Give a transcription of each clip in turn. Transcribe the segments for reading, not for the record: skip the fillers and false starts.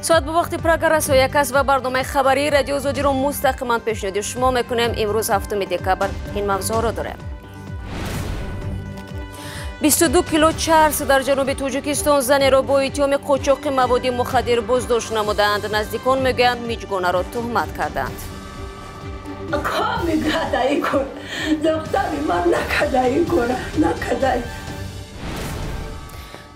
Соат бо вақти Прага расо як аст ва барномаи хабарии Радио Озодиро мустақиман пешниҳоди шумо мекунем. Имрӯз 7 декабр ин мавзӯъро дорем. 22 кило чарс дар ҷануби Тоҷикистон занеро бо иттиҳоми қочоқи маводи мухаддир боздошт намуданд. Наздикон мегӯянд, миҷгонаро туҳмат карданд. Духтари ман накардаи кора, накардаи.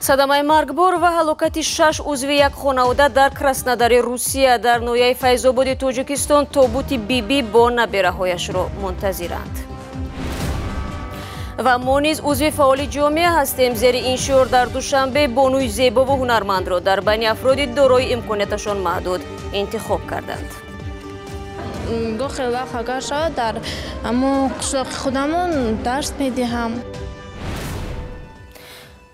Садамаи маргбор ва ҳалокати шаш узви як хонавода дар Краснодари Русия. Дар ноҳияи Файзободи Тоҷикистон тобути бибӣ бо набераҳояшро мунтазиранд. Ва мо низ узви фаъоли ҷомеа ҳастем. Зери ин шиор дар Душанбе бонуи зебову ҳунармандро дар байни афроди дорои имконияташон маҳдуд интихоб карданд. Гоҳе вақт агар шавад, дар ҳамон қишлоқи худамон дарс медиҳам.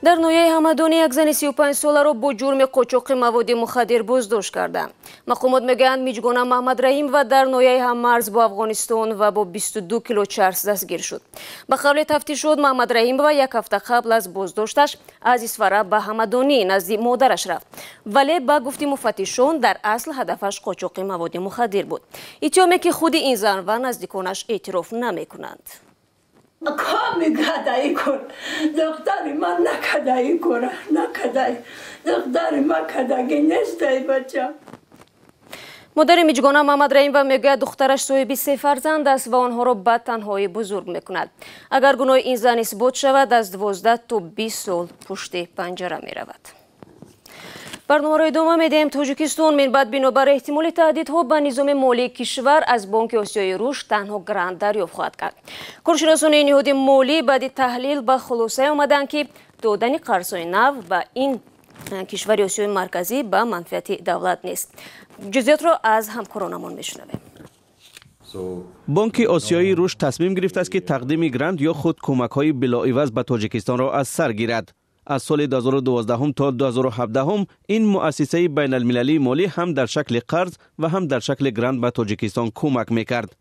Дар ноҳияи Ҳамадонӣ як зани 35-соларо бо ҷурми қочоқи маводи мухаддир боздошт карданд. Мақомот мегӯянд, Миҷгона Маҳмадраҳимова дар ноҳияи ҳаммарз бо Афғонистон ва бо 22 кило чарс дастгир шуд. Ба қавли тафтишот, Маҳмадраҳимова як ҳафта қабл аз боздошташ аз Исфара ба Ҳамадонӣ назди модараш рафт. Вале ба гуфти муфаттишон, дар асл ҳадафаш қочоқи маводи мухаддир буд. Иттиҳоме, ки худи ин зан ва наздиконаш эътироф намекунанд. Коми кадаи кор, духтари ман накардаи кора, накардаи. Духтари ман кардаги нестай, бача. Модари Миҷгона Маҳмадраҳимова мегӯяд, духтараш соҳиби се фарзанд аст ва онҳоро ба танҳоӣ бузург мекунад. Агар гуноҳи ин зан исбот шавад, аз 12 то 20 сол пушти панҷара меравад. Барномаро идома медиҳем. Тоҷикистон минбаъд бинобар эҳтимоли таҳдидҳо ба низоми молии кишвар аз Бонки Осиёи Рушд танҳо грант дарёфт хоҳад кард. Коршиносони ниҳоди молӣ баъди таҳлил ба хулосае омаданд, ки додани қарзҳои нав ба ин кишвари Осиёи Марказӣ ба манфиати давлат нест. Ҷузъиётро аз ҳамкоронамон мешунавем. Бонки Осиёи Рушд тасмим гирифтааст, ки тақдими грант ё худ кӯмакҳои билоиваз ба Тоҷикистонро аз сар гирад. Аз соли 2012 то 2017 ин муассисаи байналмилалии молӣ ҳам дар шакли қарз ва ҳам дар шакли грант ба Тоҷикистон кӯмак мекард.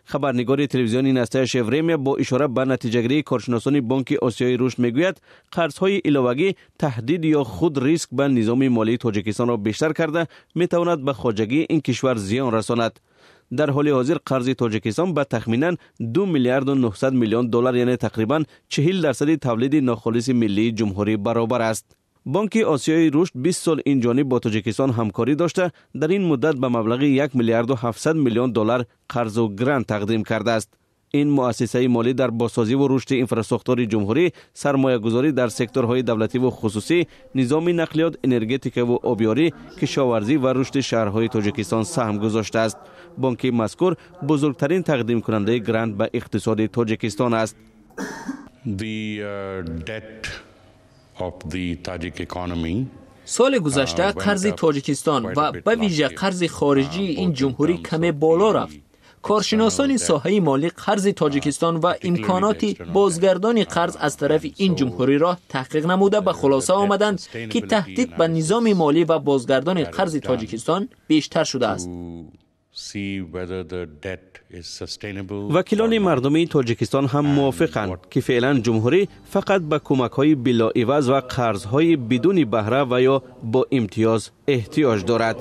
Хабарнигори телевизиони «Настоящее время» бо ишора ба натиҷагирии коршиносони Бонки Осиёи Рушд мегӯяд, қарзҳои иловагӣ таҳдид ё худ риск ба низоми молии Тоҷикистонро бештар карда метавонад, ба хоҷагии ин кишвар зиён расонад. Дар ҳоли ҳозир қарзи Тоҷикистон ба тахминан 2 миллиарду 900 миллион доллар, яъне тақрибан 40% тавлиди нохолиси миллии ҷумҳурӣ баробар аст. Бонки Осиёи Рушд 20 сол ин ҷониб бо Тоҷикистон ҳамкорӣ дошта, дар ин муддат ба маблағи 1 миллиарду 700 миллион доллар қарзу грант тақдим кардааст. Ин муассисаи молӣ дар бозсозиву рушди инфрасохтори ҷумҳурӣ, сармоягузорӣ дар секторҳои давлативу хусусӣ, низоми нақлиёт, энергетикаву обёрӣ, кишоварзӣ ва рушди шаҳрҳои Тоҷикистон саҳм гузоштааст. Бонки мазкур бузургтарин тақдимкунандаи грант ба иқтисоди Тоҷикистон аст. Of the Tajik economy Соли гузашта қарзи Тоҷикистон ва ба вижа қарзи хориҷии ин ҷумҳурӣ каме боло рафт. Коршиносони соҳаи молӣ қарзи Тоҷикистон ва имконоти бозгардони қарз аз тарафи ин ҷумҳуриро таҳқиқ намуда, ба хулоса омаданд, ки таҳдид ба низоми молӣ ва бозгардони қарзи Тоҷикистон бештар шудааст. Вакилони мардумии Тоҷикистон ҳам мувофиқанд, ки феълан ҷумҳурӣ фақат ба кӯмакҳои билоиваз ва қарзҳои бидуни баҳра ва ё бо имтиёз эҳтиёҷ дорад.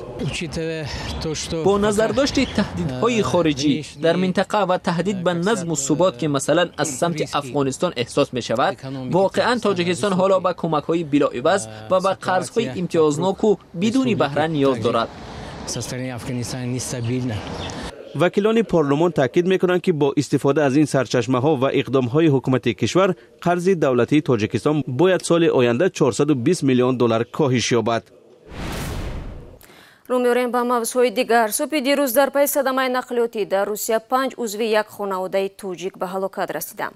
Бо назардошти таҳдидҳои хориҷӣ дар минтақа ва таҳдид ба назму субот, ки масалан аз самти Афғонистон эҳсос мешавад, воқеан Тоҷикистон ҳоло ба кӯмакҳои билоиваз ва ба қарзҳои имтиёзноку бидуни баҳра ниёз дорад. Вакилони парлумон таъкид мекунанд, ки бо истифода аз ин сарчашмаҳо ва иқдомҳои ҳукумати кишвар қарзи давлатии Тоҷикистон бояд соли оянда 420 миллион доллар коҳиш ёбад. Рӯ меорем ба мавзӯъҳои дигар. Субҳи дирӯз дар пайи садамаи нақлиётӣ дар Русия панҷ узви як хонаводаи тоҷик ба ҳалокат расиданд.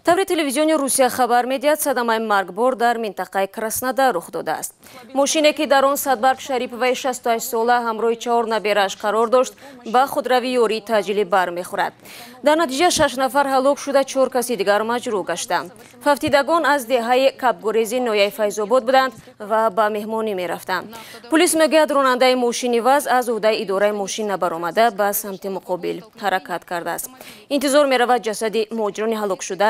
Таври телевизиони Русия хабар медиҳад, садамаи маргбор дар минтақаи Краснодар рух додааст. Мошине, ки дар он Садбарг Шариповаи 68 сола ҳамроҳи чаҳор наберааш қарор дошт, ба худрави ёрии таъҷилӣ бармехӯрад. Дар натиҷа шаш нафар ҳалок шуда, чор каси дигар маҷрӯҳ гаштанд. Фавтидагон аз деҳаи Кабгурези ноҳияи Файзобод буданд ва ба меҳмонӣ мерафтанд. Пулис мегӯяд, ронандаи мошини ВАЗ аз уҳдаи идораи мошин набаромада, ба самти муқобил ҳаракат кардааст. Интизор меравад, ҷасади муҳоҷирони ҳалокшуда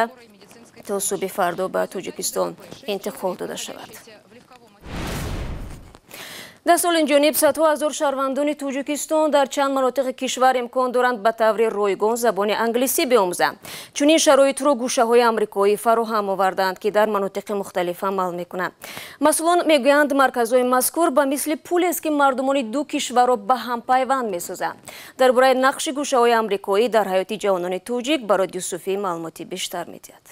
то субҳи фардо ба Тоҷикистон интиқол дода шавад. Дар соли инҷониб садҳо ҳазор шаҳрвандони Тоҷикистон дар чанд манотиқи кишвар имкон доранд ба таври ройгон забони англисӣ биомӯзанд. Чунин шароитро гӯшаҳои амрикоӣ фароҳам овардаанд, ки дар манотиқи мухталиф амал мекунанд. Масъулон мегӯянд, марказҳои мазкур ба мисли пулест, ки мардумони ду кишварро ба ҳам пайванд месозанд. Дар бораи нақши гӯшаҳои амрикоӣ дар ҳаёти ҷавонони тоҷик Барод Юсуфӣ маълумоти бештар медиҳад.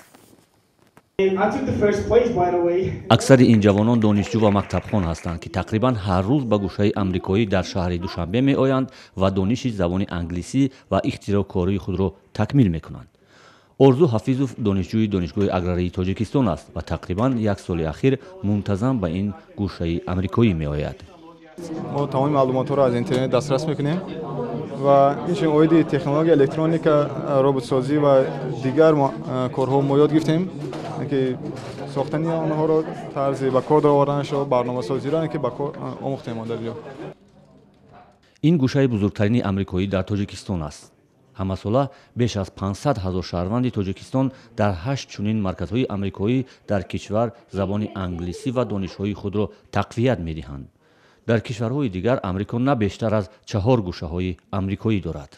Аксари ин ҷавонон донишҷӯ ва мактабхон ҳастанд, ки тақрибан ҳар рӯз ба гӯшаи амрикоӣ дар шаҳри Душанбе меоянд ва дониши забони англисӣ ва ихтироъкории худро такмил мекунанд. Орзу Ҳафизов донишҷӯи Донишгоҳи аграрии Тоҷикистон аст ва тақрибан як соли ахир мунтазам ба ин гӯшаи амрикоӣ меояд. Мо тамоми маълумотҳоро аз интернет дастрас мекунем ва инчунин оиди технология, электроника, роботсозӣ ва дигар корҳо мо ёд гирифтем, ки сохтани онҳоро, тарзи ба кор дароварданашро, барномасозиро ки ба кор омӯхтем дар ҷо. Ин гӯшаи бузургтарини амрикоӣ дар Тоҷикистон аст. Ҳамасола беш аз 500 ҳазор шаҳрванди Тоҷикистон дар 8 чунин марказҳои амрикоӣ дар кишвар забони англисӣ ва донишҳои худро тақвият медиҳанд. Дар кишварҳои дигар Амрико на бештар аз 4 гӯшаҳои амрикоӣ дорад.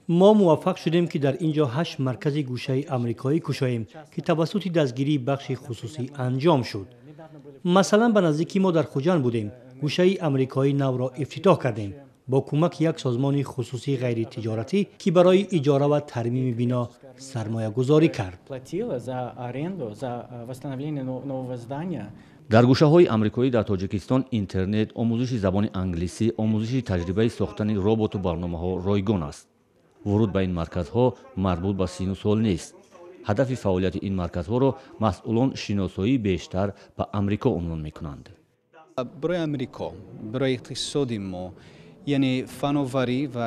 Мо муваффақ шудем, ки дар ин ҷо 8 маркази гӯшаи амрикоӣ кушоем, ки тавассути дастгирии бахши хусусӣ анҷом шуд. Масалан, ба наздикӣ мо дар Хуҷанд будем, гӯшаи амрикоии навро ифтитоҳ кардем бо кӯмаки як созмони хусусии ғайритиҷоратӣ, ки барои иҷора ва тармими бино сармоягузорӣ кард. Дар гӯшаҳои амрикоӣ дар Тоҷикистон интернет, омӯзиши забони англисӣ, омӯзиши таҷрибаи сохтани роботу барномаҳо ройгон аст. Вуруд ба ин марказҳо марбут ба сину сол нест. Ҳадафи фаъолияти ин марказҳоро масъулон шиносоии бештар ба Амрико унвон мекунанд. Барои Амрико, барои иқтисоди мо, яъне фановарӣ ва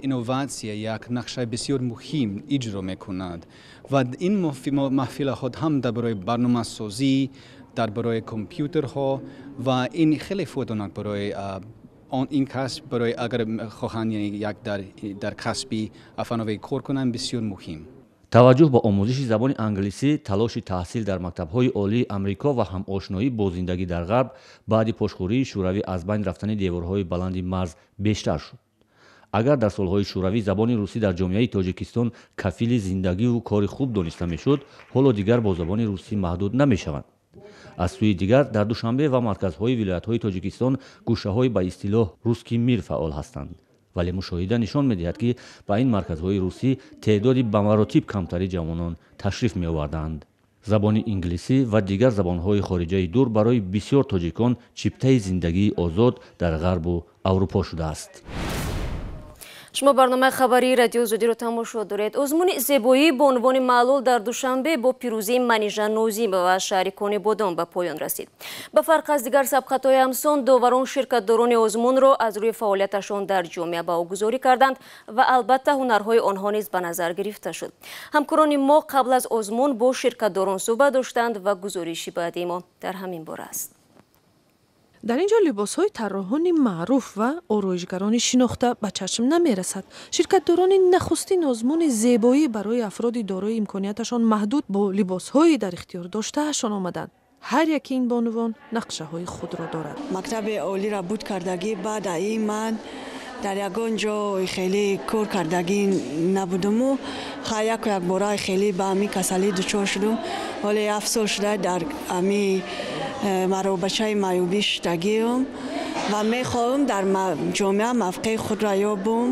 инноватсия як нақшаи бисёр муҳим иҷро мекунад ва ин маҳфилаҳо ҳам дар барои барномасозӣ, дар барои компютерҳо ва ин хеле фоиданок барои ин касб, барои агар хоҳанд як дар касби фановарӣ кор кунанд, бисёр муҳим. Таваҷҷӯҳ ба омӯзиши забони англисӣ, талоши таҳсил дар мактабҳои олии Амрико ва ҳамошноӣ бо зиндагӣ дар ғарб баъди пошхӯрии шӯравӣ аз байн рафтани деворҳои баланди марз бештар шуд. Агар дар солҳои шӯравӣ забони русӣ дар ҷомеаи Тоҷикистон кафили зиндагиву кори хуб дониста мешуд, ҳоло дигар бо забони русӣ маҳдуд намешаванд. Аз сӯи дигар, дар Душанбе ва марказҳои вилоятҳои Тоҷикистон гӯшаҳои ба истилоҳ русский мир фаъол ҳастанд. Вале мушоҳида нишон медиҳад, ки ба ин марказҳои русӣ теъдоди ба маротиб камтари ҷавонон ташриф меоварданд. Забони инглисӣ ва дигар забонҳои хориҷаи дур барои бисёр тоҷикон чиптаи зиндагии озод дар Ғарбу Аврупо шудааст. Шумо барномаи хабарии Радио Озодиро тамошо доред. Озмуни зебоӣ бо унвони маълул дар Душанбе бо пирӯзии Манижа Нозимова аз шаҳри Конибодом ба поён расид. Ба фарқ аз дигар сабқатҳои ҳамсон, доварон ширкатдорони озмунро аз рӯи фаъолияташон дар ҷомеа баҳогузорӣ карданд ва албатта ҳунарҳои онҳо низ ба назар гирифта шуд. Ҳамкорони мо қабл аз озмун бо ширкатдорон суҳбат доштанд ва гузориши баъдии мо дар ҳамин бора аст. Дар ин ҷо либосҳои тарроҳони маъруф ва ороишгарони шинохта ба чашм намерасад. Ширкатдорони нахустин озмуни зебоӣ барои афроди дорои имконияташон маҳдуд бо либосҳои дар ихтиёр доштаашон омаданд. Ҳар яки ин бонувон нақшаҳои худро дорад. Мактаби олиро буд кардагӣ, баъд ин ман дар ягон ҷой хеле кор кардагӣ набудуму хай яку якбора хеле ба ҳамин касалӣ дучор шудум. Ҳоле 7 сол шуда дар ҳамин маробачаи маъюбӣ шудагиам ва мехоҳам дар ҷомеа мавқеи худро ёбам.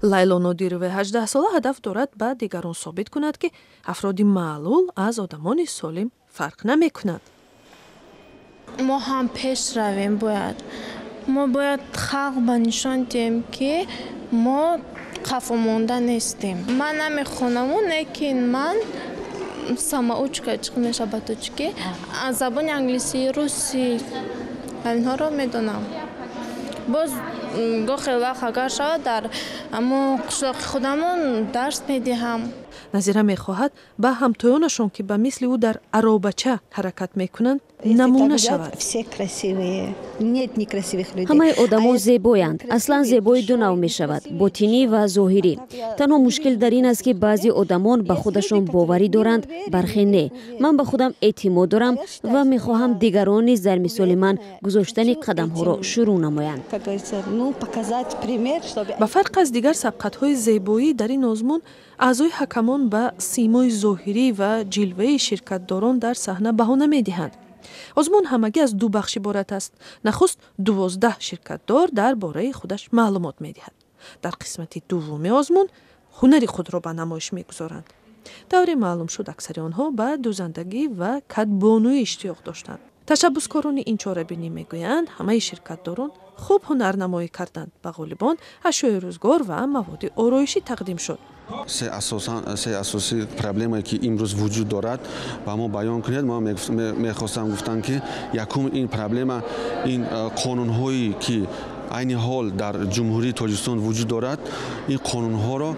Лайло Нодирова 18-сола ҳадаф дорад ба дигарон собит кунад, ки афроди маълул аз одамони солим фарқ намекунад. Мо ҳам пеш равем бояд. Мо бояд халқ ба нишон диҳем, ки мо қафомонда нестем. Ман намехонаму, лекин ман самоучка чӣ мешавад ба тоҷикӣ, аз забони англисӣ, русӣ инҳоро медонам. Боз гохе вақт агар шавад, дар ҳамон қишлоқи худамон дарс медиҳам. Назира мехоҳад ба ҳамтоёнашон, ки ба мисли ӯ дар аробача ҳаракат мекунанд, намуна шавад. Ҳамаи одамо зебоянд. Аслан зебоӣ ду нав мешавад: ботинӣ ва зоҳирӣ. Танҳо мушкил дар ин аст, ки баъзе одамон ба худашон боварӣ доранд, бархе не. Ман ба худам эътимод дорам ва мехоҳам дигарон низ дар мисоли ман гузоштани қадамҳоро шурӯъ намоянд. Ба фарқ аз дигар сабқатҳои зебоӣ, дар ин озмун аъзои ҳакамон ба симои зоҳирӣ ва ҷилваи ширкатдорон дар саҳна баҳо намедиҳанд. Озмун ҳамагӣ аз ду бахш иборат аст. Нахуст 12 ширкатдор дар бораи худаш маълумот медиҳад. Дар қисмати дуввуми озмун ҳунари худро ба намоиш мегузоранд. Тавре маълум шуд, аксари онҳо ба дӯзандагӣ ва кадбонуӣ иштиёқ доштанд. Ташаббускорони ин чорабинӣ мегӯянд, ҳамаи ширкатдорон хуб ҳунарнамоӣ карданд. Ба ғолибон ашёи рӯзгор ва маводи ороишӣ тақдим шуд. Се асосӣ проблемае, ки имрӯз вуҷуд дорад, ба мо баён кунед. Мо мехостам гуфтам, ки якум ин проблема ин қонунҳое, ки айни ҳол дар Ҷумҳурии Тоҷикистон вуҷуд дорад, ин қонунҳоро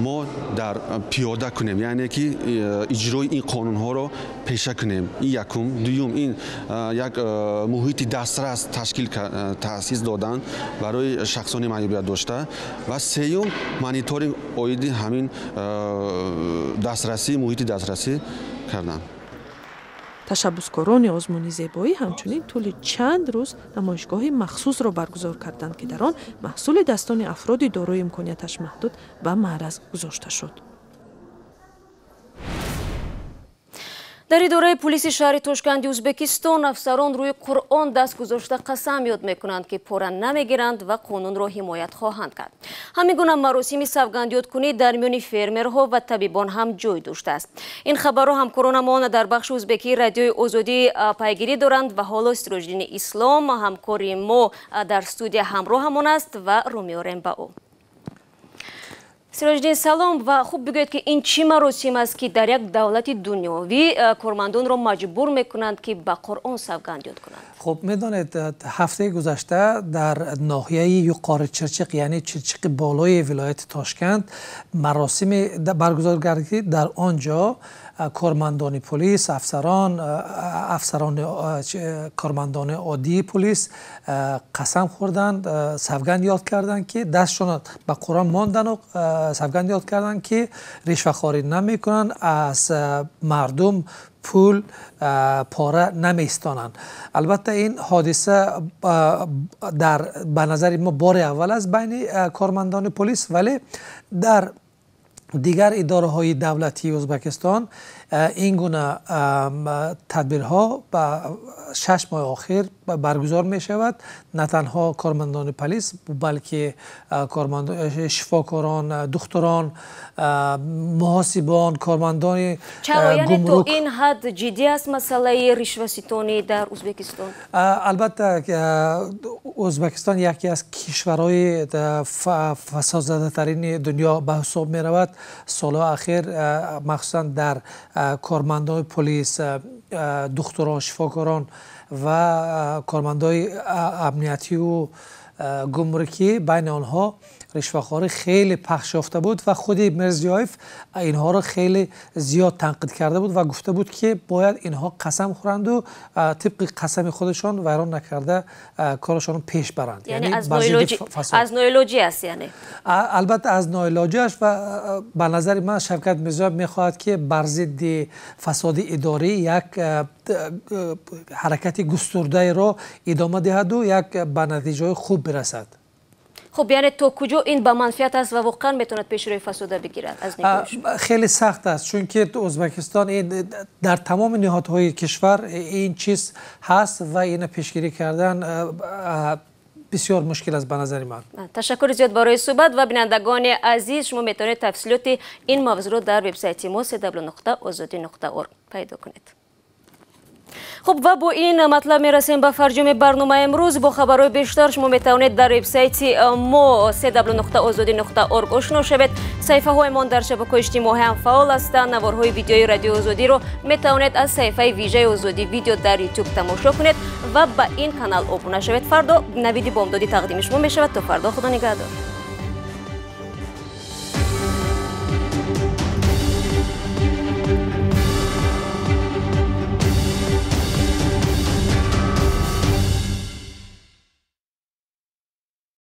мо дар пиёда кунем, яъне ки иҷрои ин қонунҳоро пеша кунем. Ин якум. Дуюм, ин як муҳити дастрас ташкил таъсис додан барои шахсони маъюбият дошта ва сеюм, мониторинг оиди ҳамин дастрасӣ, муҳити дастрасӣ кардан. Ташаббускорони озмуни зебоӣ ҳамчунин тӯли чанд рӯз намоишгоҳи махсусро баргузор карданд, ки дар он маҳсули дастони афроди дорои имконияташ маҳдуд ба маъраз гузошта шуд. Дар идораи пулиси шаҳри Тошканди Ӯзбекистон афсарон рӯи Қуръон даст гузошта қасам ёд мекунанд, ки пора намегиранд ва қонунро ҳимоят хоҳанд кард. Ҳамин гуна маросими савгандёдкунӣ дар миёни фермерҳо ва табибон ҳам ҷой доштааст. Ин хабарро ҳамкоронамон дар бахши ӯзбекии радиои Озодӣ пайгирӣ доранд ва ҳоло Сироҷиддини Ислом, ҳамкори мо дар студия ҳамроҳамон аст ва рӯ меорем ба ӯ. Сироҷиддин, салом. Ва хуб бигӯед, ки ин чӣ маросим аст, ки дар як давлати дунёвӣ кормандонро маҷбур мекунанд, ки ба Қуръон савганд ёд кунанд? Хуб, медонед, ҳафтаи гузашта дар ноҳияи Юқори Чирчиқ, яъне Чирчиқи болои вилояти Тошканд, маросиме баргузор гардид, ки дар он ҷо кормандони полис, афсарон, кормандони оддии полис қасам хӯрданд, савганд ёд карданд, ки дастшон ба Қуръон монданду савганд ёд карданд, ки ришвахорӣ намекунанд, аз мардум пул пора намеистонанд. Албатта, ин ҳодиса дар ба назари мо бори аввал аст байни кормандони полис, вале дар дигар идораҳои давлатии Ӯзбекистон ин гуна тадбирҳо ба 6 моҳи охир баргузор мешавад. На танҳо кормандони полис, балки шифокорон, духтурон, муҳосибон, кормандони Чаро, яъне то ин ҳад ҷиддӣ аст масъалаи ришваситонӣ дар Ӯзбекистон? Албатта, Ӯзбекистон яке аз кишварҳои фасодзадатарини дунё ба ҳисоб меравад. Солҳои ахир, махсусан дар кормандони полис, духтурон, шифокорон ва кормандони амниятию гумрукӣ, байни онҳо ришвахорӣ хеле пахш ёфта буд ва худи Мирзиёев инҳоро хеле зиёд танқид карда буд ва гуфта буд, ки бояд инҳо қасам хӯранду тибқи қасами худашон вайрон накарда корашонро пеш баранд. Аз ноилоҷӣ аст яъне? Албатта, аз ноилоҷиаш. Ва ба назари ман, Шавкат Мирзиёев мехоҳад, ки бар зидди фасоди идорӣ як ҳаракати густурдаеро идома диҳаду як ба натиҷаҳои хуб бирасад. Хуб, яъне то куҷо ин ба манфиат аст ва воқеан метавонад пешрӯи фасода бигирад аз нигоҳи Хеле сахт аст, чунки Ӯзбекистон дар тамоми ниҳодҳои кишвар ин чиз ҳаст ва ина пешгирӣ кардан бисёр мушкил аст ба назари ман. Ташаккури зиёд барои суҳбат. Ва бинандагони азиз, шумо метавонед тафсилоти ин мавзӯъро дар вебсайти мо cw.ozodi.org пайдо кунед. Хуб, ва бо ин матлаб мерасем ба фарҷоми барномаи имрӯз. Бо хабарҳои бештар шумо метавонед дар вебсайти мо cw.ozodi.org ошно шавед. Саҳифаҳоямон дар шабакаҳои иҷтимоӣ ҳам фаъол ҳастанд. Наворҳои видеои Радиои Озодиро метавонед аз саҳифаи вижаи Озодӣ Видео дар Ютуб тамошо кунед ва ба ин канал обуна шавед. Фардо Навиди бомдодӣ тақдими шумо мешавад. То фардо, Худо нигаҳдор.